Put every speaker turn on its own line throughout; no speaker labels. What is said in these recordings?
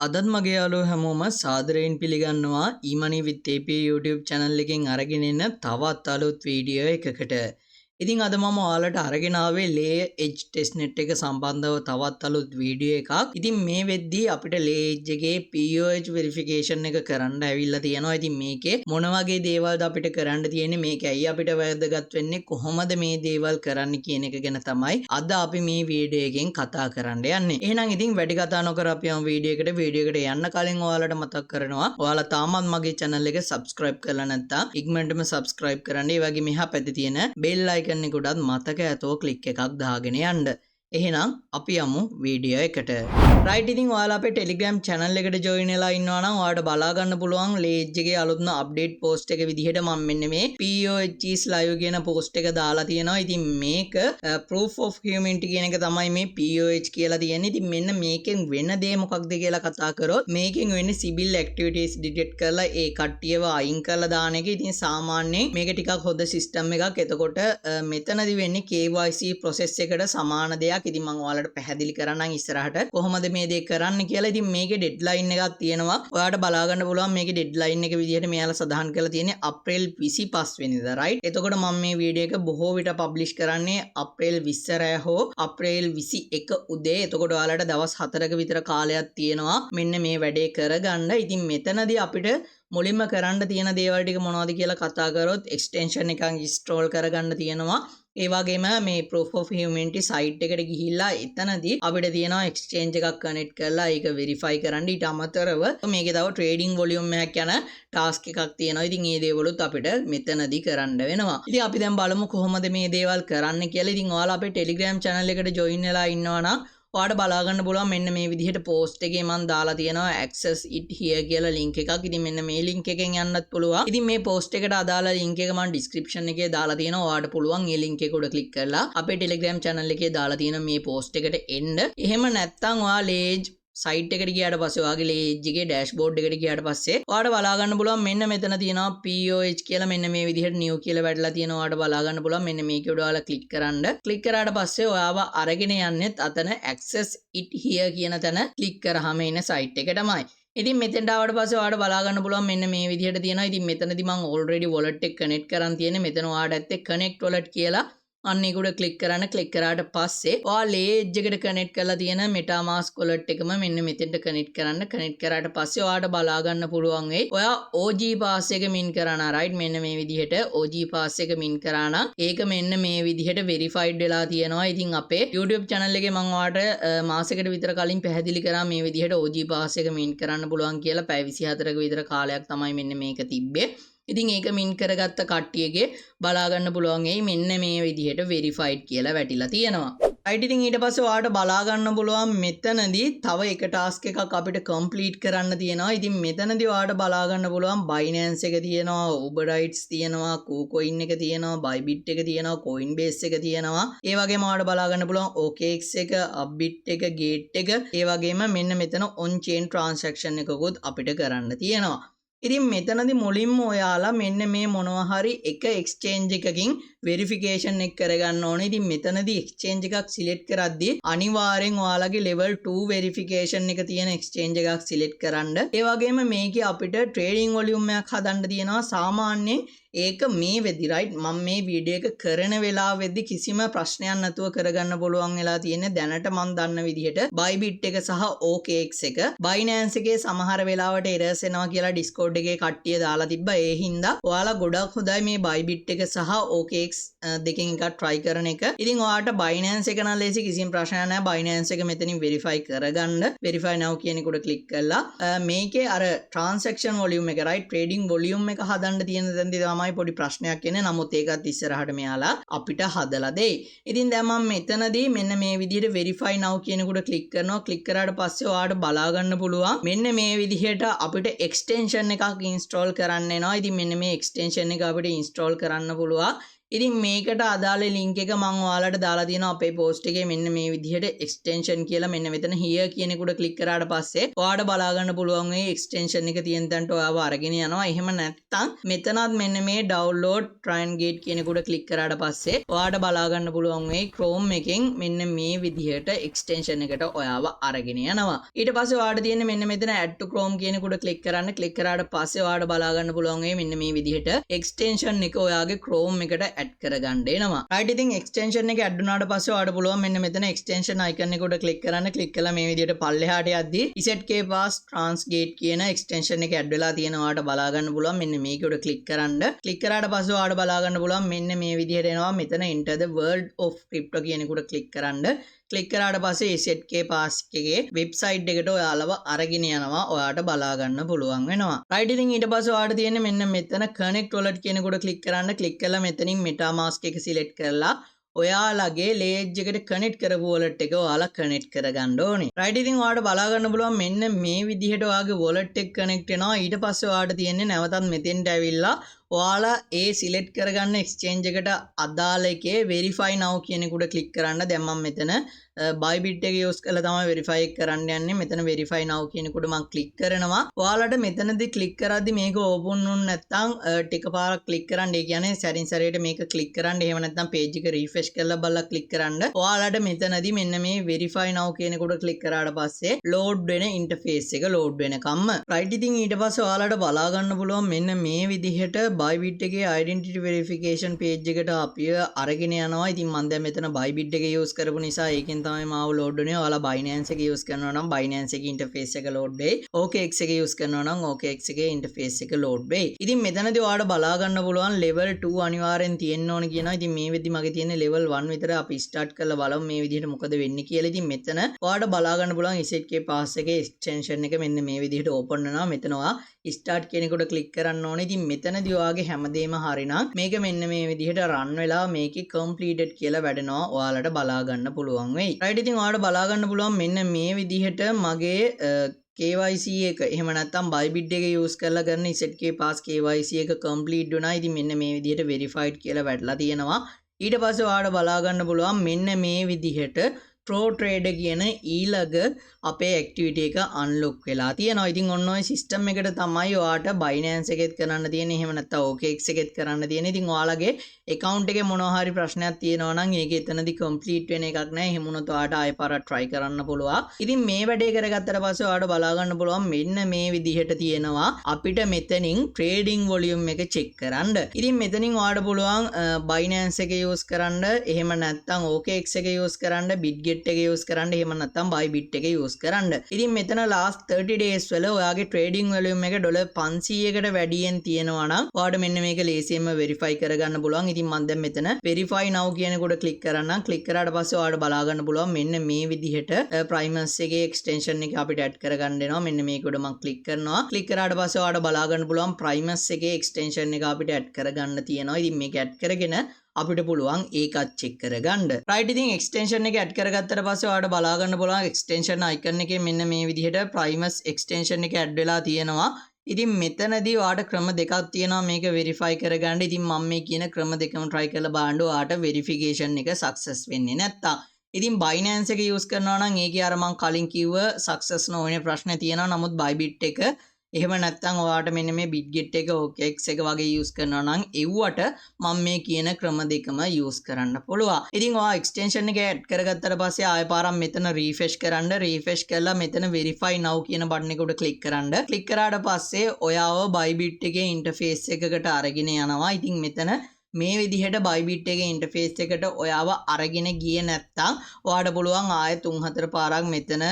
අදත් මගේ යාළුවෝ හැමෝම සාදරයෙන් පිළිගන්නවා eMoney with AP YouTube channel එකෙන් අරගෙන එන තවත් අලුත් වීඩියෝ එකකට. ඉතින් අද මම ඔයාලට අරගෙන ආවේ Layer Edge testnet එක සම්බන්ධව තවත් අලුත් වීඩියෝ එකක්. ඉතින් මේ වෙද්දී අපිට Layer Edge එකේ POH verification එක කරන්න ඇවිල්ලා තියෙනවා. ඉතින් මේකේ මොන වගේ දේවල්ද අපිට කරන්න තියෙන්නේ, මේක ඇයි අපිට වැදගත් වෙන්නේ, කොහොමද මේ දේවල් කරන්න කියන එක ගැන තමයි අද අපි මේ වීඩියෝ එකෙන් කතා කරන්න යන්නේ. එහෙනම් ඉතින් වැඩි කතා නොකර අපි යමු වීඩියෝ එකට. වීඩියෝ එකට යන්න කලින් ඔයාලට මතක් කරනවා, ඔයාලා තාමත් මගේ channel එක subscribe කරලා නැත්නම් ඉක්මනටම subscribe කරන්න. ඒ වගේම එහා පැත්තේ තියෙන bell icon එක උඩත් මතක ඇතුව ක්ලික් එකක් දාගෙන යන්න. එහෙනම් අපි යමු වීඩියෝ එකට. රයිට්, ඉතින් ඔයාලා අපේ Telegram channel එකට join වෙලා ඉන්නවා නම් ඔයාලට බලා ගන්න පුළුවන් Layer Edge එකේ අලුත්ම අප්ඩේට් පෝස්ට් එක විදිහට මම මෙන්න මේ POH is live කියන පෝස්ට් එක දාලා තියෙනවා. ඉතින් මේක proof of humanity කියන එක තමයි මේ POH කියලා තියෙන්නේ. ඉතින් මෙන්න මේකෙන් වෙන දේ මොකක්ද කියලා කතා කරොත්, මේකෙන් වෙන්නේ sybil activities detect කරලා ඒ කට්ටියව අයින් කරලා දාන එක. ඉතින් සාමාන්‍යයෙන් මේක ටිකක් හොඳ සිස්ටම් එකක්. එතකොට මෙතනදි වෙන්නේ KYC process එකට සමාන දෙයක්. ඉතින් මම ඔයාලට පැහැදිලි කරන්නම් ඉස්සරහට කොහොමද මේ දේ කරන්න කියලා. ඉතින් මේකේ ඩෙඩ්ලයින් එකක් තියෙනවා. ඔයාලට බලා ගන්න පුළුවන් මේකේ ඩෙඩ්ලයින් එක විදිහට මෙයාලා සඳහන් කරලා තියෙන්නේ අප්‍රේල් 25 වෙනිදා, රයිට්. එතකොට මම මේ වීඩියෝ එක බොහෝ විට පබ්ලිෂ් කරන්නේ අප්‍රේල් 20 රෑ හෝ අප්‍රේල් 21 උදේ. එතකොට ඔයාලට දවස් 4ක විතර කාලයක් තියෙනවා මෙන්න මේ වැඩේ කරගන්න. ඉතින් මෙතනදී අපිට මුලින්ම කරන්න තියෙන දේවල් ටික මොනවද කියලා කතා කරොත්, එක්ස්ටෙන්ෂන් එකක් ඉන්ස්ටෝල් කරගන්න තියෙනවා. ඒ වගේම මේ proof of humanity site එකට ගිහිල්ලා එතනදී අපිට තියෙනවා එක්ස්චේන්ජ් එකක් කනෙක්ට් කරලා ඒක වෙරිෆයි කරන්න. ඊට අමතරව මේකේ තව ට්‍රේඩින් වොලියුම් එකක් යන ටාස්ක් එකක් තියෙනවා. ඉතින් මේ දේවලුත් අපිට මෙතනදී කරන්න වෙනවා. ඉතින් අපි දැන් බලමු කොහොමද මේ දේවල් කරන්න කියලා. ඉතින් ඔයාලා අපේ Telegram channel එකට join වෙලා ඉන්නවා නම් ඔයාලට බලා ගන්න පුළුවන් මෙන්න මේ විදිහට පෝස්ට් එකේ මම දාලා තියෙනවා access it here කියලා link එකක්. ඉතින් මෙන්න මේ link එකෙන් යන්නත් පුළුවන්. ඉතින් මේ පෝස්ට් එකට අදාළ link එක මම description එකේ දාලා තියෙනවා. ඔයාලට පුළුවන් මේ link එක උඩ ක්ලික් කරලා අපේ Telegram channel එකේ දාලා තියෙන මේ පෝස්ට් එකට එන්න. එහෙම නැත්නම් ඔයා Layer Edge site එකට ගියාට පස්සේ, ඔයාගේ Layer Edge එකේ ඩෑෂ්බෝඩ් එකට ගියාට පස්සේ ඔයාලට බලා ගන්න පුළුවන් මෙන්න මෙතන තියෙනවා POH කියලා. මෙන්න මේ විදිහට new කියලා වැටලා තියෙනවා. ඔයාලට බලා ගන්න පුළුවන් මෙන්න මේක උඩ ඔයාලා ක්ලික් කරන්න. ක්ලික් කරාට පස්සේ ඔයාව අරගෙන යන්නෙත් අතන access it here කියන තැන ක්ලික් කරාම එන සයිට් එකටමයි. ඉතින් මෙතෙන්ට ආවට පස්සේ ඔයාලට බලා ගන්න පුළුවන් මෙන්න මේ විදිහට තියෙනවා. ඉතින් මෙතනදී මං ඔල්රෙඩි වොලට් එක කනෙක්ට් කරන් තියෙන්නේ. මෙතන ඔයාලට ඇත්තේ කනෙක්ට් වොලට් කියලා. අන්න ඒක උඩ ක්ලික් කරන්න. ක්ලික් කරාට පස්සේ ඔයා Layer Edge එකට කනෙක්ට් කරලා තියෙන MetaMask wallet එකම මෙන්න මෙතෙන්ට කනෙක්ට් කරන්න. කනෙක්ට් කරාට පස්සේ ඔයාට බලා ගන්න පුළුවන් වෙයි ඔයා OG pass එක මින් කරා නම්, රයිට්, මෙන්න මේ විදිහට OG pass එක මින් කරා නම් ඒක මෙන්න මේ විදිහට වෙරිෆයිඩ් වෙලා තියෙනවා. ඉතින් අපේ YouTube channel එකේ මම ඔයාට මාසෙකට විතර කලින් පැහැදිලි කරා මේ විදිහට OG pass එක මින් කරන්න පුළුවන් කියලා. පැය 24ක විතර කාලයක් තමයි මෙන්න මේක තිබ්බේ. ඉතින් ඒක මින් කරගත්ත කට්ටියගේ බලා ගන්න පුළුවන් එයි මෙන්න මේ විදිහට වෙරිෆයිඩ් කියලා වැටිලා තියෙනවා. රයිට්, ඉතින් ඊට පස්සේ ඔයාලට බලා ගන්න පුළුවන් මෙතනදී තව එක ටාස්ක් එකක් අපිට කම්ප්ලීට් කරන්න තියෙනවා. ඉතින් මෙතනදී ඔයාලට බලා ගන්න පුළුවන් Binance එක තියෙනවා, Uberrights තියෙනවා, KuCoin එක තියෙනවා, Bybit එක තියෙනවා, Coinbase එක තියෙනවා. ඒ වගේම ඔයාලට බලා ගන්න පුළුවන් OKX එක, Upbit එක, Gate එක. ඒ වගේම මෙන්න මෙතන on chain transaction එකකුත් අපිට කරන්න තියෙනවා. ඉතින් මෙතනදි මුලින්ම ඔයාලා මෙන්න මේ මොනවා හරි එක එක්ස්චේන්ජ් එකකින් වෙරිෆිකේෂන් එක කරගන්න ඕනේ. ඉතින් මෙතනදි එක්ස්චේන්ජ් එකක් සිලෙක්ට් කරද්දී අනිවාර්යෙන් ඔයාලගේ ලෙවල් 2 වෙරිෆිකේෂන් එක තියෙන එක්ස්චේන්ජ් එකක් සිලෙක්ට් කරන්න. ඒ වගේම මේකේ අපිට ට්‍රේඩින් වොලියුම් එකක් හදන්න තියෙනවා. සාමාන්‍යයෙන් ඒක මේ වෙදි, රයිට්, මම මේ වීඩියෝ එක කරන වෙලාවෙදි කිසිම ප්‍රශ්නයක් නැතුව කරගන්න පුළුවන් වෙලා තියෙන්නේ දැනට මම දන්න විදිහට Bybit එක සහ OKX එක. Binance එකේ සමහර වෙලාවට එරර්ස් එනවා කියලා Discord එකේ කට්ටිය දාලා තිබ්බා. ඒ හින්දා ඔයාලා ගොඩක් හොඳයි මේ Bybit එක සහ OKX දෙකෙන් එකක් try කරන එක. ඉතින් ඔයාලට Binance එක නම් ලේසි, කිසිම ප්‍රශ්නයක් නැහැ. Binance එක මෙතනින් verify කරගන්න. Verify now කියන එක උඩ ක්ලික් කරලා මේකේ අර transaction volume එක, right, trading volume එක හදන්න තියෙන තැනදී තමයි පොඩි ප්‍රශ්නයක් එන්නේ. නමුත් ඒකත් ඉස්සරහට මෙයාලා අපිට හදලා දෙයි. ඉතින් දැන් මම මෙතනදී මෙන්න මේ විදිහට verify now කියන එක උඩ ක්ලික් කරනවා. ක්ලික් කරාට පස්සේ ඔයාලට බලා ගන්න පුළුවන් මෙන්න මේ විදිහට අපිට එක්ස්ටෙන්ෂන් එකක් ඉන්ස්ටෝල් කරන්න එනවා. ඉතින් මෙන්න මේ එක්ස්ටෙන්ෂන් එක අපිට ඉන්ස්ටෝල් කරන්න පුළුවන්. ඉතින් මේකට අදාළ ලින්ක් එක මම ඔයාලට දාලා තියෙනවා අපේ පෝස්ට් එකේ. මෙන්න මේ විදිහට එක්ස්ටෙන්ෂන් කියලා මෙන්න මෙතන here කියන එක උඩ ක්ලික් කරාට පස්සේ ඔයාලට බලා ගන්න පුළුවන් මේ එක්ස්ටෙන්ෂන් එක තියෙන තැනට ඔයාව අරගෙන යනවා. එහෙම නැත්නම් මෙතනත් මෙන්න මේ ඩවුන්ලෝඩ් TronGate කියන එක උඩ ක්ලික් කරාට පස්සේ ඔයාලට බලා ගන්න පුළුවන් මේ Chrome එකෙන් මෙන්න මේ විදිහට එක්ස්ටෙන්ෂන් එකට ඔයාව අරගෙන යනවා. ඊට පස්සේ ඔයාලට තියෙන්නේ මෙන්න මෙතන add to Chrome කියන එක උඩ ක්ලික් කරන්න. ක්ලික් කරාට පස්සේ ඔයාලට බලා ගන්න පුළුවන් මේ මෙන්න මේ විදිහට එක්ස්ටෙන්ෂන් එක ඔයාගේ Chrome එකට ඇඩ් කරගන්න එනවා. රයිට්, ඉතින් එක්ස්ටෙන්ෂන් එක ඇඩ් වුණාට පස්සේ ඔයාලට පුළුවන් මෙන්න මෙතන එක්ස්ටෙන්ෂන් අයිකන් එක උඩ ක්ලික් කරන්න. ක්ලික් කළා මේ විදිහට පල්ලෙහාට යද්දී ZK Pass TronGate කියන එක්ස්ටෙන්ෂන් එක ඇඩ් වෙලා තියෙනවා ඔයාලට බලා ගන්න පුළුවන්. මෙන්න මේක උඩ ක්ලික් කරන්න. ක්ලික් කරාට පස්සේ ඔයාලට බලා ගන්න පුළුවන් මෙන්න මේ විදිහට එනවා. මෙතන "Enter the world of crypto" කියන එක උඩ ක්ලික් කරන්න. ක්ලික් කරාට පස්සේ ZK Pass එකේ වෙබ්සයිට් එකට ඔයාලව අරගෙන යනවා, ඔයාට බලා ගන්න පුළුවන් වෙනවා. රයිට්, ඉතින් ඊට පස්සේ ඔයාලට තියෙන්නේ මෙන්න මෙතන connect wallet කියන එක උඩ ක්ලික් කරන්න. ක්ලික් කරලා මෙතනින් MetaMask එක සිලෙක්ට් කරලා ඔයාලගේ ලේජ් එකට කනෙක්ට් කරපු වොලට් එක ඔයාලා කනෙක්ට් කරගන්න ඕනේ. රයිට්, ඉතින් ඔයාලට බලා ගන්න පුළුවන් මෙන්න මේ විදිහට ඔයාගේ වොලට් එක කනෙක්ට් වෙනවා. ඊට පස්සේ ඔයාලට තියෙන්නේ නැවතත් මෙතෙන්ට ඇවිල්ලා ඔයාලා ඒ සිලෙක්ට් කරගන්න එක්ස්චේන්ජ් එකට අදාළ එකේ verify now කියන එක උඩ ක්ලික් කරන්න. දැන් මම මෙතන Bybit එක යූස් කරලා තමයි verify එක කරන්න යන්නේ. මෙතන verify now කියන එක උඩ මම ක්ලික් කරනවා. ඔයාලට මෙතනදී ක්ලික් කරද්දි මේක ඕපන් වුනේ නැත්නම් ටික පාරක් ක්ලික් කරන්න. ඒ කියන්නේ සැරින් සැරේට මේක ක්ලික් කරන්න. එහෙම නැත්නම් පේජ් එක රිෆ්‍රෙෂ් කරලා බලලා ක්ලික් කරන්න. ඔයාලට මෙතනදී මෙන්න මේ verify now කියන එක උඩ ක්ලික් කරාට පස්සේ ලෝඩ් වෙන ඉන්ටර්ෆේස් එක ලෝඩ් වෙනකම්ම. රයිට්, ඉතින් ඊට පස්සේ ඔයාලට බලා ගන්න පුළුවන් මෙන්න මේ විදිහට Bybit එකේ identity verification page එකට අපිව අරගෙන යනවා. ඉතින් මම දැන් මෙතන Bybit එක යූස් කරපු නිසා ඒකෙන් තමයි මාව ලෝඩ් වෙන්නේ. ඔයාලා Binance එක යූස් කරනවා නම් Binance එකේ ඉන්ටර්ෆේස් එක ලෝඩ් වෙයි. OKX එක යූස් කරනවා නම් OKX එකේ ඉන්ටර්ෆේස් එක ලෝඩ් වෙයි. ඉතින් මෙතනදී ඔයාලට බලා ගන්න පුළුවන් level 2 අනිවාර්යෙන් තියෙන්න ඕන කියනවා. ඉතින් මේ වෙද්දි මගේ තියෙන level 1 විතර. අපි ස්ටාර්ට් කරලා බලමු මේ විදිහට මොකද වෙන්නේ කියලා. ඉතින් මෙතන ඔයාලට බලා ගන්න පුළුවන් ZK Pass එකේ එක්ස්ටෙන්ෂන් එක මෙන්න මේ විදිහට ඕපන් වෙනවා. මෙතන ඔයා ස්ටාර්ට් කියන එකට ක්ලික් කරන්න ඕනේ. ඉතින් මෙතනදී ඔයාගේ හැමදේම හරිනම් මේක මෙන්න මේ විදිහට රන් වෙලා මේකේ කම්ප්ලීටඩ් කියලා වැඩෙනවා, ඔයාලට බලා ගන්න පුළුවන් වෙයි. රයිට්, ඉතින් ඔයාලට බලා ගන්න පුළුවන් මෙන්න මේ විදිහට මගේ KYC එක, එහෙම නැත්නම් Bybit එක යූස් කරලා කරන ZK Pass KYC එක කම්ප්ලීට් වුණා. ඉතින් මෙන්න මේ විදිහට වෙරිෆයිඩ් කියලා වැටලා තියෙනවා. ඊට පස්සේ ඔයාලට බලා ගන්න පුළුවන් මෙන්න මේ විදිහට ප්‍රෝ ට්‍රේඩර් කියන ඊළඟ අපේ ඇක්ටිවිටි එක අන්ලොක් වෙලා තියෙනවා. ඉතින් ඔන්න ඔය සිස්ටම් එකට තමයි ඔයාට Binance එකෙත් කරන්න තියෙන්නේ. එහෙම නැත්නම් OKX එකෙත් කරන්න තියෙන්නේ. ඉතින් ඔයාලගේ ඇකවුන්ට් එකේ මොනවා හරි ප්‍රශ්නයක් තියෙනවා නම් ඒක එතනදි කම්ප්ලීට් වෙන එකක් නෑ. එහෙම වුණොත් ඔයාට ආයෙ පාරක් try කරන්න පුළුවන්. ඉතින් මේ වැඩේ කරගත්තට පස්සේ ඔයාට බලා ගන්න පුළුවන් මෙන්න මේ විදිහට තියෙනවා අපිට මෙතනින් ට්‍රේඩින් වොලියුම් එක චෙක් කරන්න. ඉතින් මෙතනින් ඔයාට පුළුවන් Binance එක යූස් කරන්න, එහෙම නැත්නම් OKX එක යූස් කරන්න, Bitget එක යූස් කරන්න, එහෙම නැත්නම් Bybit එක යූස් කරන්න. ඉතින් මෙතන last 30 days වල ඔයාගේ ට්‍රේඩින් වොලියුම් එක ඩොලර් 500කට වැඩියෙන් තියෙනවා නම් ඔයාට මෙන්න මේක ලේසියෙන්ම වෙරිෆයි කරගන්න පුළුවන්. ඉතින් මම දැන් මෙතන verify now කියන එක උඩ ක්ලික් කරන්නම්. ක්ලික් කරාට පස්සේ ඔයාලට බලා ගන්න පුළුවන් මෙන්න මේ විදිහට Primus එකේ එක්ස්ටෙන්ෂන් එක අපිට ඇඩ් කරගන්න එනවා. මෙන්න මේක උඩ මම ක්ලික් කරනවා. ක්ලික් කරාට පස්සේ ඔයාලට බලා ගන්න පුළුවන් Primus එකේ එක්ස්ටෙන්ෂන් එක අපිට ඇඩ් කරගන්න තියෙනවා. ඉතින් මේක ඇඩ් කරගෙන අපිට පුළුවන් ඒකත් චෙක් කරගන්න. රයිට්, ඉතින් එක්ස්ටෙන්ෂන් එක ඇඩ් කරගත්තට පස්සේ ඔයාලට බලා ගන්න පුළුවන් එක්ස්ටෙන්ෂන් අයිකන් එකේ මෙන්න මේ විදිහට Primus extension එක ඇඩ් වෙලා තියෙනවා. ඉතින් මෙතනදී ඔයාට ක්‍රම දෙකක් තියෙනවා මේක වෙරිෆයි කරගන්න. ඉතින් මම මේ කියන ක්‍රම දෙකම try කරලා බලන්න ඔයාට වෙරිෆිකේෂන් එක සක්සස් වෙන්නේ නැත්තම්. ඉතින් Binance එක යූස් කරනවා නම් ඒකේ අර මං කලින් කිව්ව සක්සස් නොවන ප්‍රශ්න තියෙනවා. නමුත් Bybit එක, එහෙම නැත්නම් ඔයාට මෙන්න මේ Bitget එක, OKX එක වගේ යූස් කරනවා නම් එව්වට මම මේ කියන ක්‍රම දෙකම යූස් කරන්න පුළුවන්. ඉතින් ඔයා එක්ස්ටෙන්ෂන් එක ඇඩ් කරගත්තට පස්සේ ආයෙ පාරක් මෙතන රීෆ්‍රෙෂ් කරන්න. රීෆ්‍රෙෂ් කරලා මෙතන verify now කියන බටන් එක උඩ ක්ලික් කරන්න. ක්ලික් කරාට පස්සේ ඔයාව Bybit එකේ ඉන්ටර්ෆේස් එකකට අරගෙන යනවා. ඉතින් මෙතන මේ විදිහට Bybit එකේ ඉන්ටර්ෆේස් එකට ඔයාව අරගෙන ගියේ නැත්තම් ඔයාට පුළුවන් ආයෙ තුන් හතර පාරක් මෙතන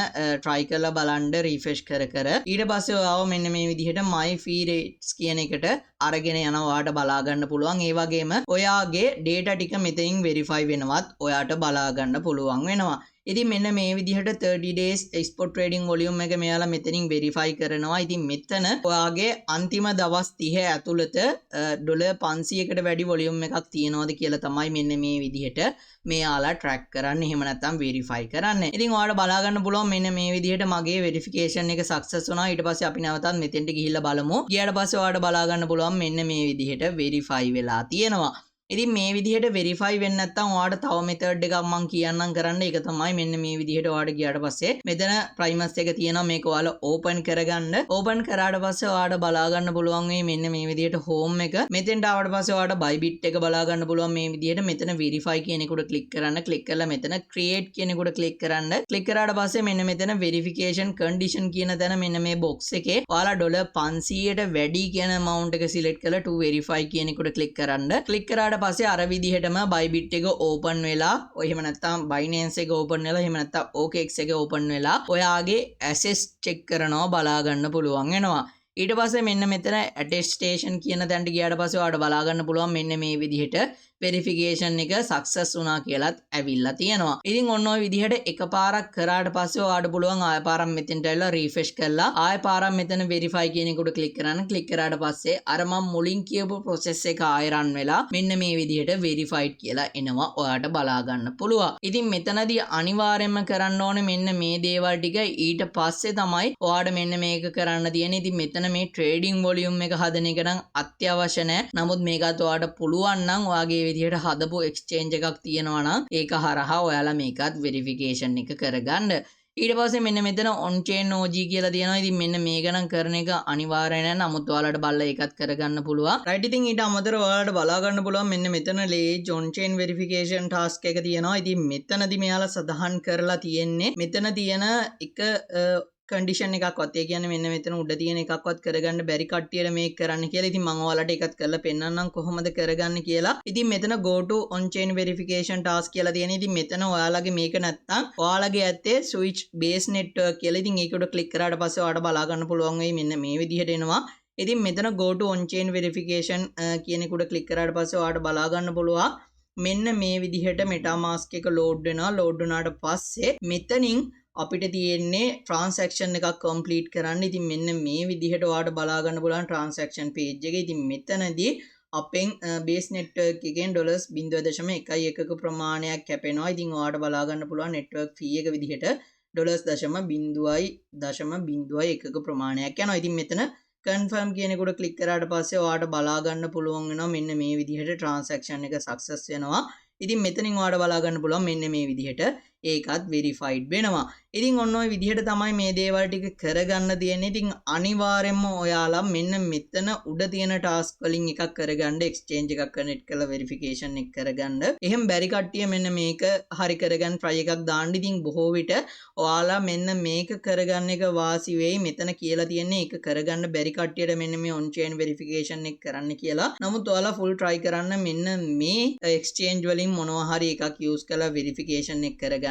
try කරලා බලන්න රීෆ්‍රෙෂ් කර කර. ඊට පස්සේ ඔයාව මෙන්න මේ විදිහට my fee rates කියන එකට අරගෙන යනවා, ඔයාට බලා ගන්න පුළුවන්. ඒ වගේම ඔයාගේ data ටික මෙතනින් verify වෙනවත් ඔයාට බලා ගන්න පුළුවන් වෙනවා. ඉතින් මෙන්න මේ විදිහට 30 days spot trading volume එක මෙයාලා මෙතනින් verify කරනවා. ඉතින් මෙතන ඔයාගේ අන්තිම දවස් 30 ඇතුළත ඩොලර් 500කට වැඩි වොලියුම් එකක් තියෙනවද කියලා තමයි මෙන්න මේ විදිහට මෙයාලා ට්‍රැක් කරන්නේ. එහෙම නැත්නම් වෙරිෆයි කරන්නේ. ඉතින් ඔයාලට බලා ගන්න පුළුවන් මෙන්න මේ විදිහට මගේ වෙරිෆිකේෂන් එක සක්සස් වුණා. ඊට පස්සේ අපි නැවතත් මෙතෙන්ට ගිහිල්ලා බලමු. ගියාට පස්සේ ඔයාලට බලා ගන්න පුළුවන් මෙන්න මේ විදිහට වෙරිෆයි වෙලා තියෙනවා. ඉතින් මේ විදිහට වෙරිෆයි වෙන්නේ නැත්නම් ඔයාට තව මෙතඩ් එකක් මං කියන්නම් කරන්න. ඒක තමයි මෙන්න මේ විදිහට ඔයාට ගියාට පස්සේ මෙතන ප්‍රයිමස් එක තියෙනවා. මේක ඔයාලා ඕපන් කරගන්න. ඕපන් කරාට පස්සේ ඔයාට බලා ගන්න පුළුවන් වෙයි මෙන්න මේ විදිහට හෝම් එක. මෙතෙන්ට ආවට පස්සේ ඔයාට Bybit එක බලා ගන්න පුළුවන් මේ විදිහට. මෙතන වෙරිෆයි කියන එක උඩ ක්ලික් කරන්න. ක්ලික් කරලා මෙතන ක්‍රියේට් කියන එක උඩ ක්ලික් කරන්න. ක්ලික් කරාට පස්සේ මෙන්න මෙතන වෙරිෆිකේෂන් කන්ඩිෂන් කියන තැන මෙන්න මේ බොක්ස් එකේ ඔයාලා $500ට වැඩි කියන amount එක සිලෙක්ට් කරලා to verify කියන එක උඩ ක්ලික් කරන්න. ක්ලික් කරාට පස්සේ අර විදිහටම Bybit එක ඕපන් වෙලා, ඔය එහෙම නැත්නම් Binance එක ඕපන් වෙලා, එහෙම නැත්නම් OKX එක ඕපන් වෙලා ඔයාගේ ඇසෙස් චෙක් කරනවා බලා ගන්න පුළුවන් වෙනවා. ඊට පස්සේ මෙන්න මෙතන ඇටෙස්ටේෂන් කියන තැනට ගියාට පස්සේ ඔයාලට බලා ගන්න පුළුවන් මෙන්න මේ විදිහට වෙරිෆිකේෂන් එක සක්සස් වුණා කියලත් ඇවිල්ලා තියෙනවා. ඉතින් ඔන්න ඔය විදිහට එකපාරක් කරාට පස්සේ ඔයාලට පුළුවන් ආය පාරක් මෙතෙන්ට ඇවිල්ලා රීෆ්‍රෙෂ් කරලා ආය පාරක් මෙතන වෙරිෆයි කියන එක උඩ ක්ලික් කරන්න. ක්ලික් කරාට පස්සේ අර මම මුලින් කියපු ප්‍රොසෙස් එක ආය රන් වෙලා මෙන්න මේ විදිහට වෙරිෆයිඩ් කියලා එනවා ඔයාට බලා ගන්න පුළුවන්. ඉතින් මෙතනදී අනිවාර්යයෙන්ම කරන්න ඕනේ මෙන්න මේ දේවල් ටික. ඊට පස්සේ තමයි ඔයාට මෙන්න මේක කරන්න තියෙන්නේ. ඉතින් මෙතන මේ ට්‍රේඩින් වොලියුම් එක හදන එක නම් අත්‍යවශ්‍ය නෑ. නමුත් මේකත් ඔයාට පුළුවන් නම් ඔයාගේ විදිහට හදපු එක්ස්චේන්ජ් එකක් තියෙනවා නම් ඒක හරහා ඔයාලා මේකත් වෙරිෆිකේෂන් එක කරගන්න. ඊට පස්සේ මෙන්න මෙතන on chain OG කියලා තියෙනවා. ඉතින් මෙන්න මේක නම් කරන එක අනිවාර්ය නෑ. නමුත් ඔයාලට බලලා ඒකත් කරගන්න පුළුවන්. රයිට්, ඉතින් ඊට අමතරව ඔයාලට බලා ගන්න පුළුවන් මෙන්න මෙතන ledge on chain verification task එක තියෙනවා. ඉතින් මෙතනදි මෙයාලා සඳහන් කරලා තියෙන්නේ මෙතන තියෙන එක කන්ඩිෂන් එකක්වත්, ඒ කියන්නේ මෙන්න මෙතන උඩ තියෙන එකක්වත් කරගන්න බැරි කට්ටියට මේක කරන්න කියලා. ඉතින් මම ඔයාලට ඒකත් කරලා පෙන්නන්නම් කොහොමද කරගන්න කියලා. ඉතින් මෙතන go to on chain verification task කියලා තියෙන. ඉතින් මෙතන ඔයාලගේ මේක නැත්තම් ඔයාලගේ ඇත්තේ switch base network කියලා. ඉතින් ඒක උඩ ක්ලික් කරාට පස්සේ ඔයාලට බලා ගන්න පුළුවන් වෙයි මෙන්න මේ විදිහට එනවා. ඉතින් මෙතන go to on chain verification කියන එක උඩ ක්ලික් කරාට පස්සේ ඔයාලට බලා ගන්න පුළුවන් මෙන්න මේ විදිහට MetaMask එක ලෝඩ් වෙනවා. ලෝඩ් වුණාට පස්සේ මෙතනින් අපිට තියෙන්නේ ට්‍රාන්සැක්ෂන් එකක් කම්ප්ලීට් කරන්න. ඉතින් මෙන්න මේ විදිහට ඔයාලට බලා ගන්න පුළුවන් ට්‍රාන්සැක්ෂන් පේජ් එක. ඉතින් මෙතනදී අපෙන් බේස් නෙට්වර්ක් එකෙන් ඩොලර්ස් 0.11ක ප්‍රමාණයක් කැපෙනවා. ඉතින් ඔයාලට බලා ගන්න පුළුවන් නෙට්වර්ක් ෆී එක විදිහට ඩොලර්ස් .0.01ක ප්‍රමාණයක් යනවා. ඉතින් මෙතන කන්ෆර්ම් කියන එකට ක්ලික් කරාට පස්සේ ඔයාලට බලා ගන්න පුළුවන් වෙනවා මෙන්න මේ විදිහට ට්‍රාන්සැක්ෂන් එක සක්සස් වෙනවා. ඉතින් මෙතනින් ඔයාලට බලා ගන්න පුළුවන් මෙන්න මේ විදිහට ඒකත් වෙරිෆයිඩ් වෙනවා. ඉතින් ඔන්න ඔය විදිහට තමයි මේ දේවල් ටික කරගන්න තියෙන්නේ. ඉතින් අනිවාර්යයෙන්ම ඔයාලා මෙන්න මෙතන උඩ තියෙන ටාස්ක් වලින් එකක් කරගන්න, එක්ස්චේන්ජ් එකක් කනෙක්ට් කරලා වෙරිෆිකේෂන් එක කරගන්න. එහෙම බැරි කට්ටිය මෙන්න මේක හරි කරගන්න try එකක් දාන්න. ඉතින් බොහෝ විට ඔයාලා මෙන්න මේක කරගන්න එක වාසි වෙයි. මෙතන කියලා තියෙන්නේ ඒක කරගන්න බැරි කට්ටියට මෙන්න මේ ඔන් චේන් වෙරිෆිකේෂන් එක කරන්න කියලා. නමුත් ඔයාලා ෆුල් try කරන්න මෙන්න මේ එක්ස්චේන්ජ් වලින් මොනවා හරි එකක් යූස් කරලා වෙරිෆිකේෂන් එක කරගන්න.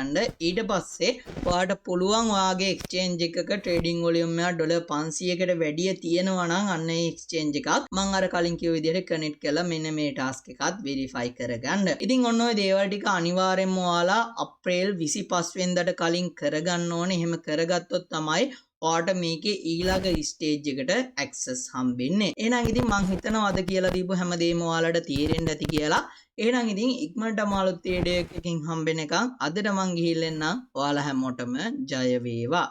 ඊට පස්සේ ඔයාට පුළුවන් ඔයාගේ එක්ස්චේන්ජ් එකක ට්‍රේඩින් වොලියුම් එක ඩොලර් 500කට වැඩිය තියෙනවා නම් අන්න ඒ එක්ස්චේන්ජ් එකක් මං අර කලින් කිව්ව විදිහට කනෙක්ට් කරලා මෙන්න මේ ටාස්ක් එකත් වෙරිෆයි කරගන්න. ඉතින් ඔන්න ඔය දේවල් ටික අනිවාර්යෙන්ම ඔයාලා අප්‍රේල් 25 වෙනිදාට කලින් කරගන්න ඕනේ. එහෙම කරගත්තොත් තමයි ඔයාට මේකේ ඊළඟ ස්ටේජ් එකට ඇක්සස් හම්බෙන්නේ. එහෙනම් ඉතින් මං හිතනවා අද කියලා දීපු හැමදේම ඔයාලට තේරෙන්න ඇති කියලා. එහෙනම් ඉතින් ඉක්මනටම අලුත් වීඩියෝ එකකින් හම්බෙනකන් අදට මං ගිහිල්ලා එන්නම්. ඔයාලා හැමෝටම ජය වේවා.